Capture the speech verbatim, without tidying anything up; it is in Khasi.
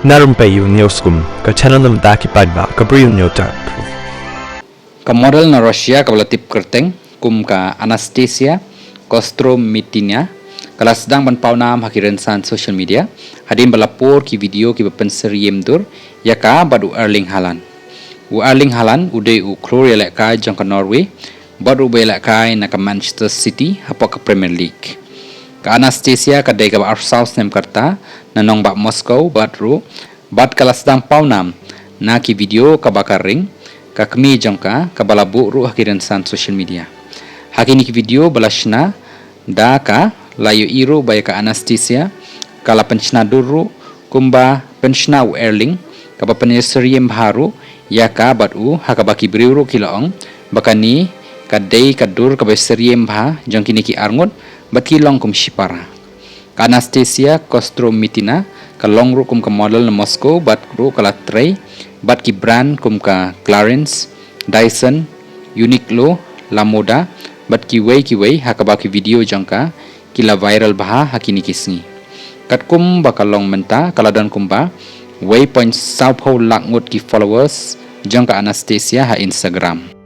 Na Rympei U News kum ka channel na bynta ki paidbah ka Bri U News Tap. Ka model na Russia kaba la tip kyrteng kum ka Anastasia Kostromitina ka la sdang ban pawnam ha ki rynsan social media hadien ba la por ki video kiba pynsyriem dur ïa ka bad u Erling Haaland. U Erling Haaland u dei u khlur ïalehkai jong ka Norway bad ruh ba ïalehkai na ka Manchester City hapoh ka Premier League. Ka Anastasia ka dei kaba arphew saw snem ka rta na nongbah Moscow bad ruh bad ka la sdang pawnam na ki video kaba ka ring ka kmie jong ka kaba la buh ruh ha ki rynsan social media. Ha kine ki video ba la shna da ka la ïohi ruh ba ïa ka Anastasia ka la pynshna dur ruh kumba pynshna u Erling kaba pynïasyriem bha ruh ïa ka bad u ha kaba ki briew ruh ki la ong ba kane ka dei ka dur kaba syriem bha jong kine ki arngut bad ki long kum shipara. Ka Anastasia Kostromitina ka long ruh kum ka model na Moscow bad ruh ka la trei bad ki brand kum ka Clarins, Dyson, Uniqlo, La Moda bad kiwei kiwei ha kaba ki video jong ka ki la viral bha ha kine ki sngi. Katkum ba ka long mynta ka la don kumba wei point saw phew lak ngut ki followers jong ka Anastasia ha Instagram.